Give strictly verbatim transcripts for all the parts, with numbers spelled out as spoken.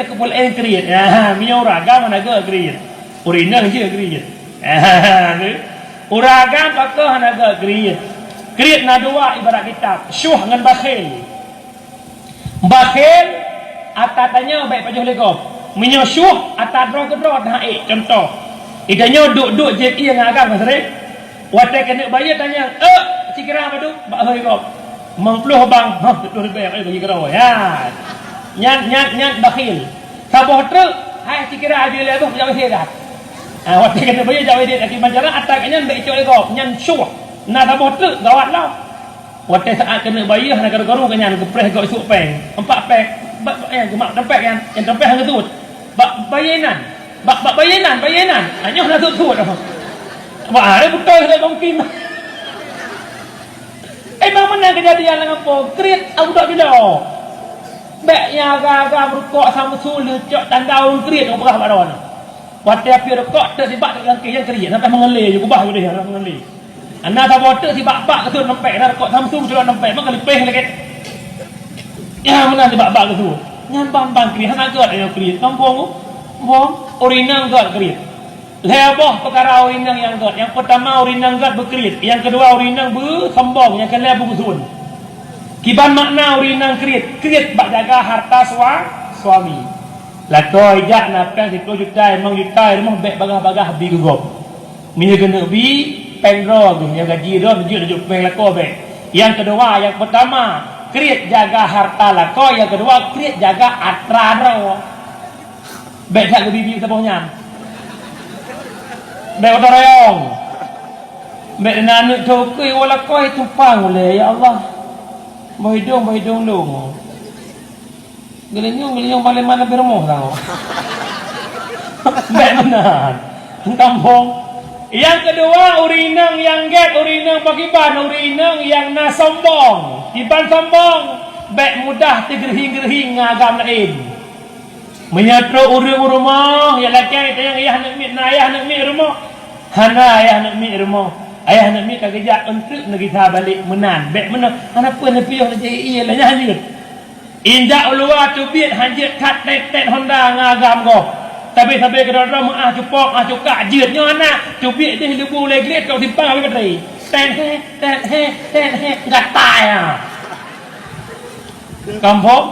Keupeulén kriet. Ha, meunyoe ureueng agam hana gèt kriet. Ureueng inong jeuet kriet. Ha, tu. Ureueng agam pakon hana gèt kriet. Kriet na dua ibarat kitab, syuh ngon bakhil. Bakhil, ata tanyoe bèk pajoh lé gob. Meunyoe syuh, ata droe keudroe dah ék. Contoh, ita nyoe duek-duek jép ié ngon agam, Mas Rif. Watèe keuneuk bayeue tanyong, "Eh, cikira padum?" Bak hôi gob. "Limong ploh, Bang." "Hah, siplôh ribèe, eh, bagi keudroe." Ya. Nyan, nyan, nyan bakhil. Saboh treuk, "Hai, cikira abieu lé boh, jak W C dah." Ah, watèe keuneuk bayeue jak W C, akiban cara ata nyan bèk icok lé gob. Nyan syuh. Na saboh treuk, gawat lah. Watèe saat keuneuk bayeue, hana karu-karu keu nyan, geupreh gob isuk péng. Empat péng. Ba, ba, eh, geumat teumpèk nyan. Nyang teumpèk hana geusuet. "Bak, bayeue inan. Bak, bak, bayeue inan, bayeue inan." Ah, nyoe hana suet-suet. Bah, ada beutôi sudah mungkin. Eh, bang, meunan keujadian lam gampông. Kriet, ah, budak jinoe. Bèk nyang agam-agam rukok Samsu leucok tanda ureueng kriet nyang peugah bak droeneuh. Watèe piep rukok, teuk sibak teuk langkeh nyang kriet, sampai meungeulé, jikeubah udeh, sampai meungeulé. Hana saboh teuk sibak bak keu suet nempèk, na rukok Samsu meuculok nempèk, maka lipéh lagèe. Ya, meunan sibak bak keu suet. Nyan ban-ban kriet, hana gèt nyang kriet. Gampông, gampông, ureueng inong gèt kriet. Lhèe boh peukara ureueng inong nyang gèt. Nyang peutama, ureueng inong gèt beukriet. Nyang keudua, ureueng inong beusombong. Nyang keulhèe, beugusôn. Kiban makna ureueng inong kriet? Kriet bak jaga harta sua-, suami. Lakoe jak na péng siplôh juta, limong juta, rumoh bèk bagaih-bagaih bi keu gob. Meunyoe keuneuk bi, péng droe geuh, nyang gaji droe, neujeuet-neujeuet péng lakoe bèk. Nyang keudua, nyang peutama, kriet jaga harta lakoe, nyang keudua, kriet jaga atra droe. Bèk that geubi-bi saboh nyan. Bèk gotong royong. Bèk na aneuk tokeuh, walakoe tumpang ulèe, ya Allah. Boh idong, boh idong lôn. Geulinyueng, geulinyueng, malam-malam di rumoh tau. Bèk meunan. Gampông. Nyang keudua, ureueng inong nyang gèt, ureueng inong pakriban, ureueng inong nyang na sombong. Kiban sombong, bèk mudah teugeurhieng-geurhieng ngon agam laén. Meunyoe trok ureueng u rumoh, ya lakèe tanyong, "Ayah aneuk miet, na ayah aneuk miet u rumoh?" "Hana ayah aneuk miet u rumoh. Ayah aneuk miet ka geujak eunteuk neugisa balek." Meunan, bèk meunan. Hana peue neupiôh lé jih, iya lé nyan jeuet. Injak u luwa teubiet, hanjeuet that tét-tét honda ngon agam gob. Tapi sabe keudroe-droe meu'ah cupok, meu'ah cukak jeuet nyoe hana. Teubiet deh leubu lé gleh, trok simpang habéh baterai. Tét he, tét he, tét he, gatai ah. Gampông?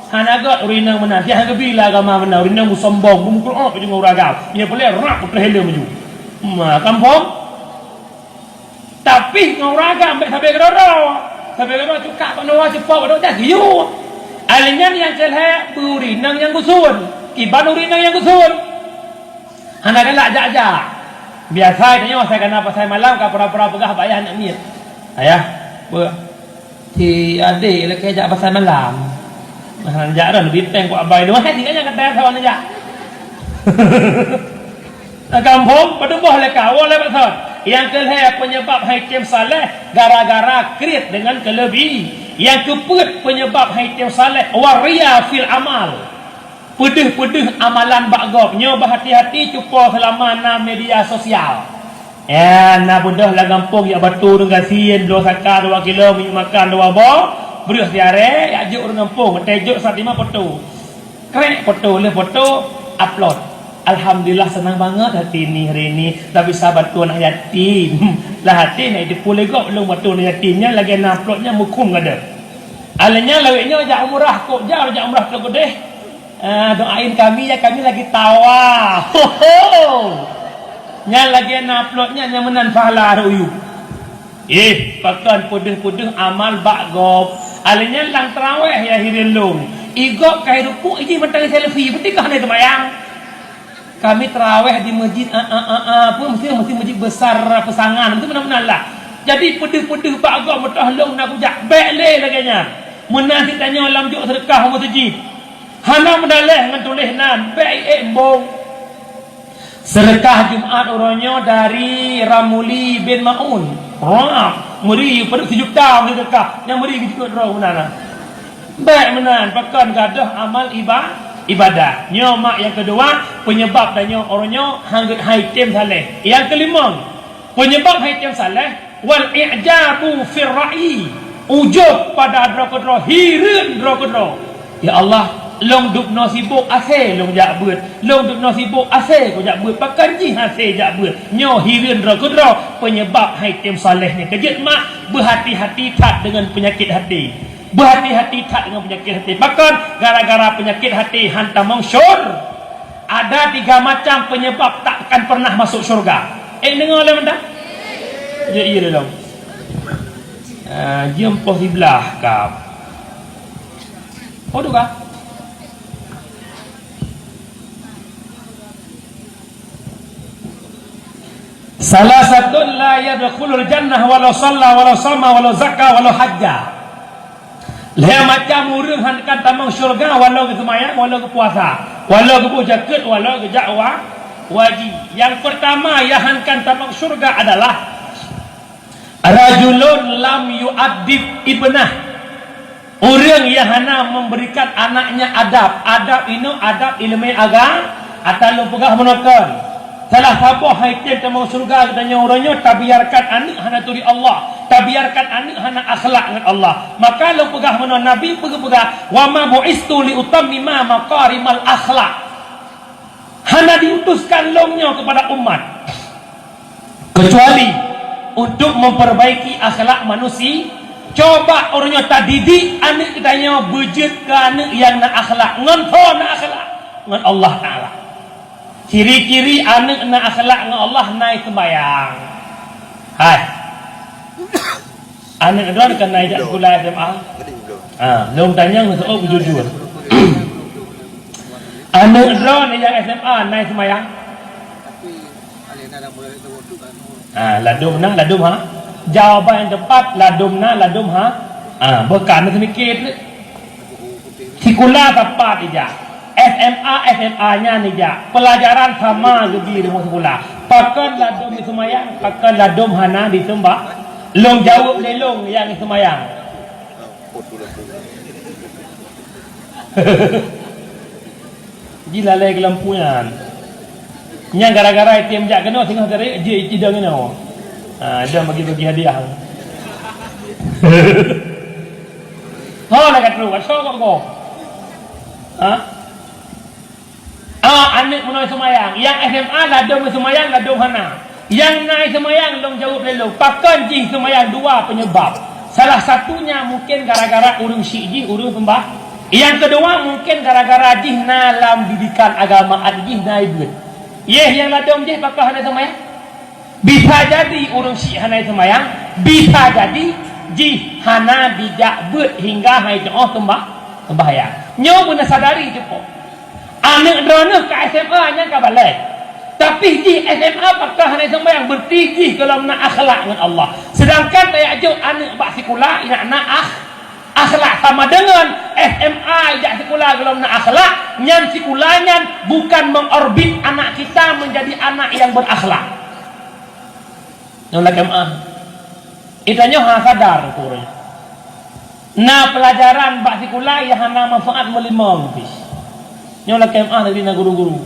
Hana gèt ureueng inong meunan. Sia hana geubi lé agama meunan. Ureueng inong beusombong, beumeukeurok bak ureueng agam. Nyan peureulèe rap peutreh lé maju. Ma, gampông? Tapi ngon ureueng agam bèk sabe keudroe-droe. Sabe keudroe cukak bak noe, cupok bak noe, dah geuyue. Alèh nyan nyang keu lhèe beu ureueng inong nyang gusôn. Kiban ureueng inong nyang gusôn. Hana galak jak-jak. Biasa tanyoe asai ka na pasai malam ka pura-pura peugah bak ayah aneuk miet. "Ayah, peue? Si adék lakèe jak pasai malam." Nah, jak dah leubeh péng keu abai dua. Hai, tinggai nyang kata sawan jak. Gampông, padum boh lé ka, woe lé bak thon. Nyang keu lhèe peunyeubab han item saleh gara-gara kriet deungon keuleubie. Nyang keu peuet peunyeubab han item saleh, waria fil amal. Peudeuh-peudeuh amalan bak gob. Nyoe beuhati-hati cupo seulama na media sosial. Ya, na beudôh lam gampông jak batu ureueng gasien, bloe saka dua kilo, minyeuk makan dua boh, breueh siaré, jak jok ureueng gampông, watèe jok sat lima foto. Krek foto, lheueh foto, upload. Alhamdulillah, senang banget hati ni hari ini, dah bisa bantu anak yatim. Lah hati nak itu pulih gob lôn bantu anak yatim nyan lagèe na upload nyan mukhum kada. Alèh nyan lawét nyoe jak umrah, kok jak, jak umrah Teulok Keudeh. Ah, doain kami ya, kami lagi tawa. Ho, ho. Nyan lagèe na upload nyan, nyan meunan pahala ruyup. Eh, pakon peudeuh-peudeuh amal bak gob. Alèh nyan lam taraweh ya hireuen lôn. I gob ka i rukuk, i jih mantong selfie, beuti kah na teumayang. Kami taraweh di masjid, a, a, a, a, apa, mesti, mesti masjid besar Peusangan, mesti meunan-meunan lah. Jadi peudeuh-peudeuh bak gob meutoh lôn na kujak, bèk lé lagèe nyan. Meunan cit tanyoe lam jok seudeukah u masjid. Hana meudaléh ngon tuléh nan, bèk ék embong. Seudeukah Jumat uroe nyoe dari Ramuli bin Maun. Wah, meuri padub sijuta meuri seudeukah. Nyang meuri geujeuet droe meunan. Bèk meunan, pakon gadôh amal iba-, ibadah. Nyoe mak nyang keudua, peunyeubab tanyoe uroe nyoe han gèt han item saleh. Nyang keulimong, peunyeubab han item saleh, wal i'jabu fir ra'yi, ujub pada droe keudroe, hireuen droe keudroe. Ya Allah, Lôn dubnoe sibôk asèe lôn jak beuet, lôn dubnoe sibôk asèe kujak beuet, pakon jih asèe jak beuet. Nyoe hireuen droe keudroe peunyebab hai tem saleh nyan keujeuet mak. Beuhati-hati that deungon peunyakét até. Beuhati-hati that deungon peunyakét até. Pakon? Gara-gara peunyakét até han tamong syur. Ada tiga macam penyebab takkan pernah masuk syurga. Eh, deungoe lé mantong? Ya, iya lé dong. Ah, jeuem poh siblaih kab. Oh, tu kah? Salasatun la yadkhulul jannah walau shalla walau shama walau zakka walau hajja. Lhèe macam ureueng han kan tamong syurga walau geuseumayang, walau geupuasa, walau geuboh jakeuet, walau geujak wa-, haji. Nyang peurtama nyang han kan tamong syurga adalah rajulun lam yu'addib ibnah. Ureueng nyang hana memberikan anaknya adab. Adab inoe adab ileumèe aga-, ata lôn peugah meunoe kon. Salah saboh hai tem tamong syurga geutanyoe uroe nyoe tabiarkan aneuk hana turi Allah, tabiarkan aneuk hana akhlak ngon Allah. Maka lôn peugah meunoe Nabi peugah-peugah, "Wa ma bu'istu li utammima makarimal akhlak." Hana diutuskan lôn nyoe kepada umat kecuali untuk memperbaiki akhlak manusia. Coba uroe nyoe tadidik aneuk geutanyoe beujeuet keu aneuk nyang na akhlak. Ngon ho na akhlak? Ngon Allah Taala. Ciri-ciri aneuk na akhlak ngon Allah, na i seumbayang. Hai. Aneuk droeneuh kan na i jak sikula S M A? Ha, lôn tanyong, seuôt beujujur. Aneuk droeneuh nyang S M A na i seumbayang? Ha, ladôm na, ladôm ha. Jawaban nyang teupat, ladôm na, ladôm ha. Ha, beuka na seumiké teuk. Sikula sapat ijak. S M A, S M A nyan ijak. Pelajaran sama geubi di rumoh sikula. Pakon ladôm diseumayang, pakon ladôm hana diseumbah. Lôn jaweueb lé lôn nyang diseumayang. Jilalée keu lampu nyan. Nyan gara-gara item jak keunoe singoh tadi jih idong inoe. Ha, idong bagi-bagi hadiah. Ho, na ka trok, ka trok kok. Ha? Ah, aneuk meunoe seumayang. Nyang S M A ladôm seumayang, ladôm hana. Nyang na seumayang lôn jaweueb lé lôn. Pakon jih seumayang? Dua penyebab. Salah satunya mungkin gara-gara ureueng syik jih ureueng seumbah. Nyang keudua mungkin gara-gara jih na lam didikan agama, até jih na ibeuet. Yeh, nyang ladôm jih pakon hana seumayang? Bisa jadi ureueng syik hana seumayang, bisa jadi jih hana dijak beuet hingga hai jeuet seumbah-, sembahyang. Nyoe beuna sadari cukup. Aneuk droeneuh ka S M A nyan ka balek. Tapi jih S M A pakon hana seumayang, berarti jih golom na akhlak ngon Allah. Sedangkan tajak jok aneuk bak sikula, ingat na akh-, akhlak sama dengan S M A jak sikula golom na akhlak, nyan sikula nyan bukan mengorbit anak kita menjadi anak yang berakhlak. Nyoe lakée meuah. Geutanyoe hana sadar uroe nyoe. Na pelajaran bak sikula nyang hana manfaat meulimong pih. Nyoe lakée meuah lagée na guru-guru.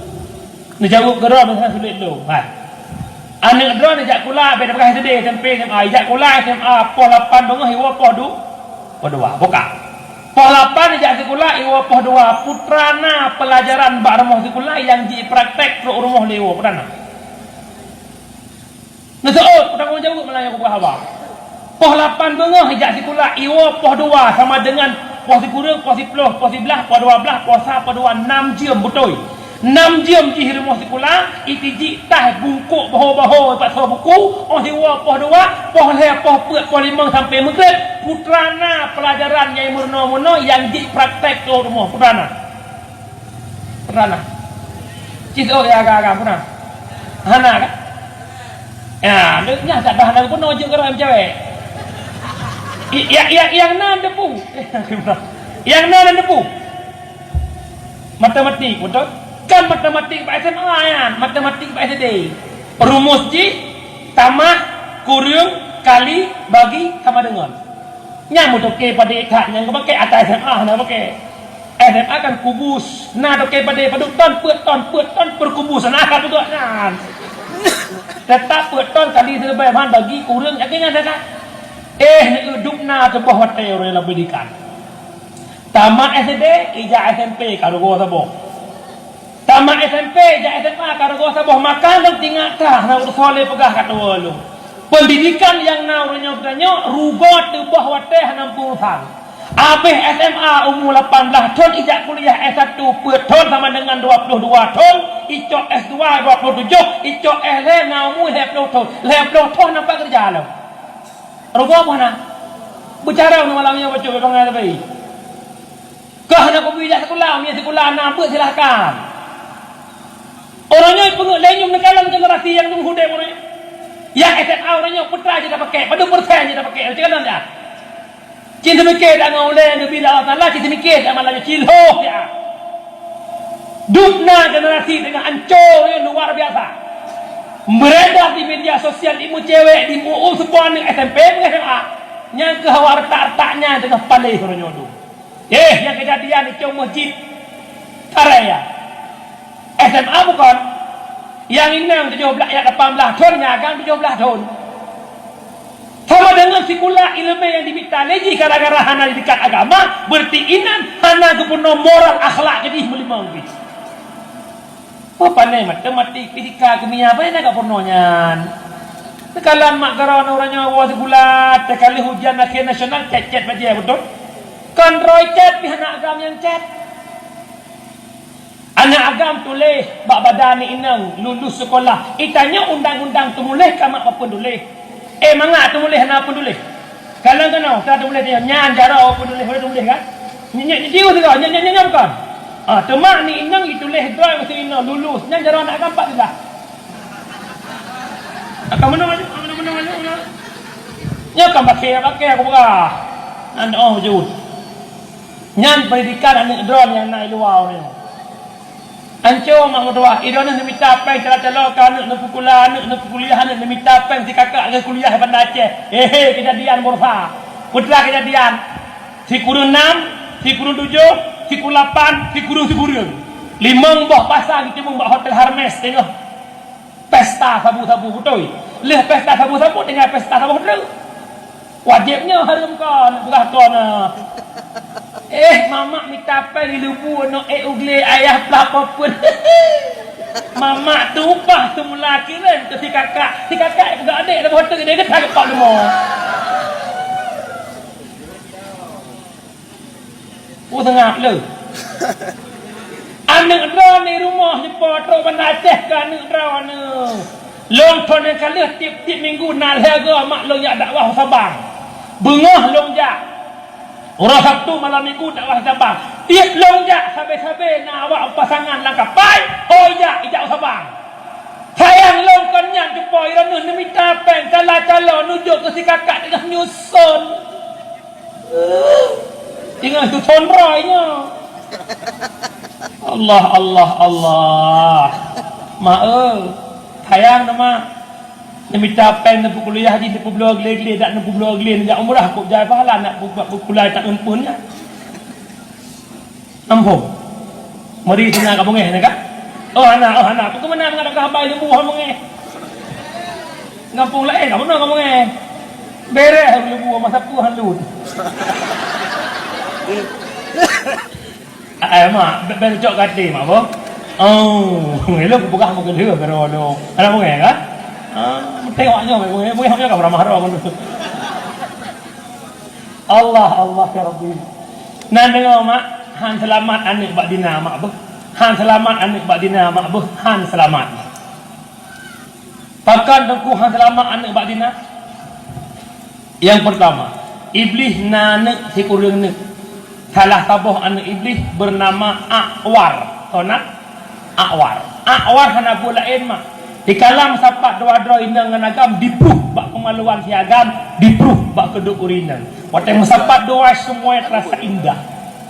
Neujaweueb keudroe meusajan sulet lom. Hai. Aneuk droe neujak sikula, beda peugah S D, S M P, S M A. Ijak sikula S M A poh lapan beungoh, iwoe poh du-, poh dua. Buka. Poh lapan ijak sikula, iwoe poh dua. Peue teuma na pelajaran bak rumoh sikula nyang jipraktek trok rumoh lé iwoe, peue teuma na. Neuseuôt, peutanggung jaweueb malam nyang kupeugah haba. Poh lapan beungoh ijak sikula, iwoe poh dua sama dengan poh sikureueng, poh siplôh, poh siblaih, poh dua blaih, poh sa, poh dua, nam jeuem beutôi. Nam jeuem jih rumoh sikula, itijik tah bungkôk baho-baho bak saboh buku, óh siwoe poh dua, poh lhée, poh peuet, poh limong sampoe meugreb, peue teuma na pelajaran nyang meurunoe-meurunoe nyang jipraktek keu rumoh, peue teuma na. Pernah? Cit oh ya agak-agak pernah? Hana kan? Ya, nyan tak dah hana pernah jeuet keu orang cewek. I-, ya, ya, yang nan depu. Yang nan depu. Matematik, betul? Kan matematik bak S M A nyan, matematik bak S D. Rumus jih, tamah, kureueng, kali, bagi, sama dengan. Nyang meutoke padé that nyang geupakè ata S M A hana geupakè. S M A kan kubus. Na toke padé padub ton, peuet ton, peuet ton, peukubus. Na ka peugah nyan. Teutap peuet ton kali sireubèe ban bagi ureueng nyang keunan that. Eh, neuduek na teuboh watèe ureueng lam pendidikan. Tamat S D, ijak S M P ka rugoe saboh. Tamat S M P, ijak S M A ka rugoe saboh. Maka lôn teuingat that, hana uroe lé peugah ka tuwo lôn. Pendidikan nyang na uroe nyoe geutanyoe rugoe teuboh watée hana meuurusan. Abéh S M A umu lapan blaih thon, ijak kuliah S satu peuet thon sama dengan dua puluh dua thon, icok S dua dua puluh tujoh, icok S lhée na umu lhée ploh thon. Lhée ploh thon nampak keureuja lom. Rugoe peue na? Beucara ngon malam nyoe bacut bangai leubeh. Kah na kubi jak sikula, meunyo sikula na beuet silahkan. Uroe nyoe peungeut lé nyoe neukalon generasi nyang dum udeb uroe nyoe. Nyang S M A uroe nyoe peue jih tapakée, padum persen jih tapakée, neukalon dak. Cit teumike dak ngon ulée neubi Allah Taala, cit teumike dak malam nyoe cilhoh ya. Dum na generasi teungoh ancô nyang luar biasa. Beredar di media sosial, imu cewek, di mu'um seupôt aneuk S M P ngon S M A. Nyang keuh hawa retak-retak nyan teungoh paléh uroe nyoe dum. Eh, nyang keujadian di cong masjid. Karaya. S M A bukon. Nyang inong tujoh blaih, nyang lapan blaih thon, nyang agam tujoh blaih thon. Sama dengan sikula ileumé nyang dimita lé jih gara-gara hana didikan agama, berarti inan hana geupeunoh moral akhlak keudeh meulimong pih. Oh, pandai matematik, fisika, kimia, apa nyang ka peurunoe nyan? Teukalon mak keudroe uroe nyoe woe sikula, teukalon ujian akhé nasional, cét-cét bajée, beutôi? Kon droe cét pih aneuk agam nyang cét. Aneuk agam tuléh bak badan inong lulus sekolah. Itanyoe undang-undang teumuléh ka mak papeuen tuléh. Eh, mangat teumuléh hana papeuen tuléh. Kalon keunoe, ka teumuléh nyan, nyan jaroe papeuen tuléh, papeuen tuléh kan? Nyan, nyan, nyan, nyan, nyan, nyan, nyan bukan? Ah, teuma ni inong ituléh droe meusti inong lulus. Nyan jaroe aneuk agam pat dah. Akan meunoe maju, meunoe, meunoe maju, meunoe. Nyoe kan bakée, bakée aku peugah. Nyan oh jeuet. Nyan pendidikan aneuk droe nyang na i luwa uroe nyoe. Ancô mak meutuwah, i droeneuh neumita péng calo-calo keu aneuk neupeukuliah, aneuk neupeukuliah, aneuk neumita péng sikakak lé kuliah Banda Aceh. Hehe, keujadian bursa. Peue teuma keujadian? Sikureueng nam, sikureueng tujoh, sikureueng lapan, sikureueng sikureueng. Limong boh pasang jiteumeung bak hotel Hermes teungoh pesta sabu-sabu, beutôi. Lheueh pesta sabu-sabu tinggai pesta saboh treuk. Wajéb nyoe hareuem kon, peugah kon, ah. Eh, mamak mita péng di lubu, nyoe ék u glé ayah plah papeuen. Mamak tumpah seumula kirém keu sikakak. Sikakak peugah adék, leubeh treuk idéh geutak keu pak leumo. Peue seungab le. Aneuk droeneuh rumoh jipo trok Banda Aceh keu aneuk droeneuh. Lôn thon nyang ka lheueh tiep-tiep minggu na lhée goe mak lôn jak dakwah u Sabang. Beungoh lôn jak. Uroe Sabtu malam minggu dakwah u Sabang. Tiep lôn jak sabe-sabe na awak pasangan lam kapai, ho ijak, ijak u Sabang. Sayang lôn kon nyan cupo droeneuh neumita péng calo-calo neujok keu sikakak teungoh nyuson. Ingat tu thon raya. Allah, Allah, Allah. Mak, eh. Sayang nama. Neumita péng neupeukuliah jih, neupeubloe glé-glé, dak neupeubloe glé, neujak umrah, kok jai pahala nak peukuliah tak eumpun nyan. Ampôn. Meuri sina ka beungéh nyan ka? Oh, hana, oh, hana. Peue keumeuna meugadang keu haba lembu han beungéh? Gampông laén ka meunoe ka beungéh. Beureh lembu masa peue han lut. Ai, mak, bèk, bèk cok gata, mak, boh. Oh, ilôn kupeugah meugeulheueh keu droe. Hana beungéh ka? Ah, tengok nyoe, beungéh, beungéh nyoe ka beurama droe. Allah, Allah, ya Rabbi. Nan deungoe, mak, han seulamat aneuk bak dina, mak, beuh. Han seulamat aneuk bak dina, mak, beuh. Han seulamat. Pakon teungku han seulamat aneuk bak dina? Nyang peurtama, Iblih na aneuk sikureueng neuk. Salah saboh aneuk Iblih beunama Akwar. Soe na? Akwar. Akwar hana peue laén, mak. Dikalam sapat dua droe inong ngon agam dipruh bak keumaluan si agam, dipruh bak keudok ureueng inong. Watèe meusapat dua, semuanya terasa indah.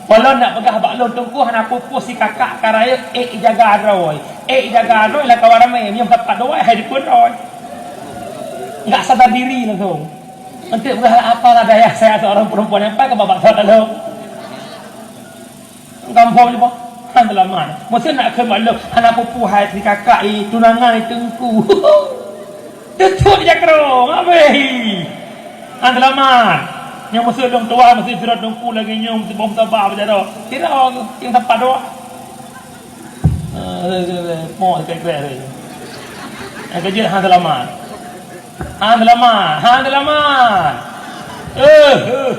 Walon nak peugah bak lôn, teungku hana peue-peue si kakak ka rayeuk, ék jaga droe. Ék jaga droe lah kawan ramé, nyang sapat dua hai dipeuet droe. Enggak sadar diri langsung. Untuk peugah apalah daya saya seorang perempuan yang pakai babak salah lalu. Gampông je, boh. Han teulamat. Meusti nak kheun bak lôn, hana peue-peue hai si kakak i tunangan i teungku. Teutut jak keudroe, ngabéh. Han teulamat. Nyang meuseuleueng tuan, meuseuleueng sidroe teungku lagèe nyoe, meuseuleueng bông saba bak jaroe. Kira nyang teumpat doa. Ah, mo, kira-kira. Nyang keujeuet han seulamat. Han seulamat, han seulamat. Eh, eh.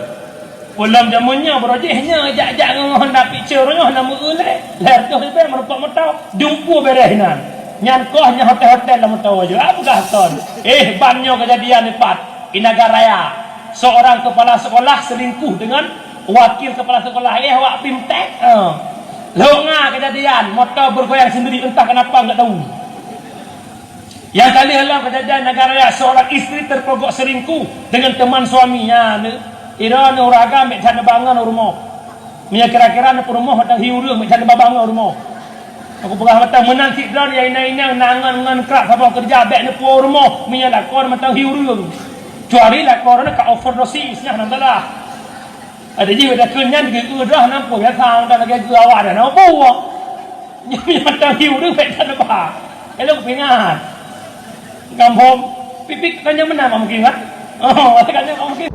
Peulom jameun nyoe, baroe jih nyoe, jak-jak ngon Honda picture nyoe, na meu-eu lé. Lhèe reutôh ribèe meurumpok moto, jumpu bèrèh inan. Nyan koh nyan hotel-hotel lam moto jih. Ah, peugah ton. Eh, ban nyoe keujadian dipat. Di Nagan Raya, seorang kepala sekolah selingkuh dengan wakil kepala sekolah, eh, awak Bimtek. Eh. Lhok nga kejadian, motor bergoyang sendiri, entah kenapa, nggak tahu. Yang kali dalam kejadian Nagan Raya, seorang isteri terpergok selingkuh dengan teman suaminya. Ira ni ureueng agam, mek jana bangun rumoh. Meunyoe kira-kira na peurumoh mantong hi ureueng, mak hana babang rumoh. Aku peugah mantong meunan cit droe nyang inong-inong na ngon, ngon krak saboh keureuja bèk neupue rumoh meunyoe lakoe mantong hi ureueng. Kecuali lakoe na ka overdosis nyan hana masalah. Ada jih beda keu nyan geugeu droe hana peue biasa mantong lagèe geu awak dah na peue. Nyan mantong hi ureueng bèk that neuba. Elok peuingat. Gampông pipik kan nyan meunan mak mungkin kan? Oh, kan nyan mak mungkin.